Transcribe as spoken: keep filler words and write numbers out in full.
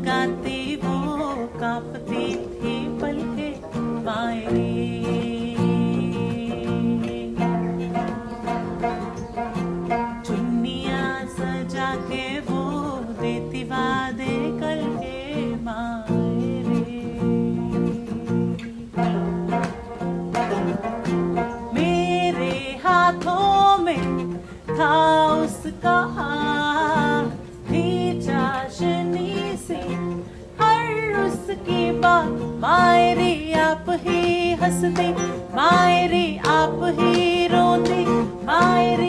गाती वो कांपती थी पलके मायरे। चुन्निया सजा के वो देती वादे कल के मायरे। मेरे हाथों में था उसका हाथ, थी चाशनी सी हर उसकी बात। मायरी आप ही हंसती, मायरी आप ही रोती, मायरी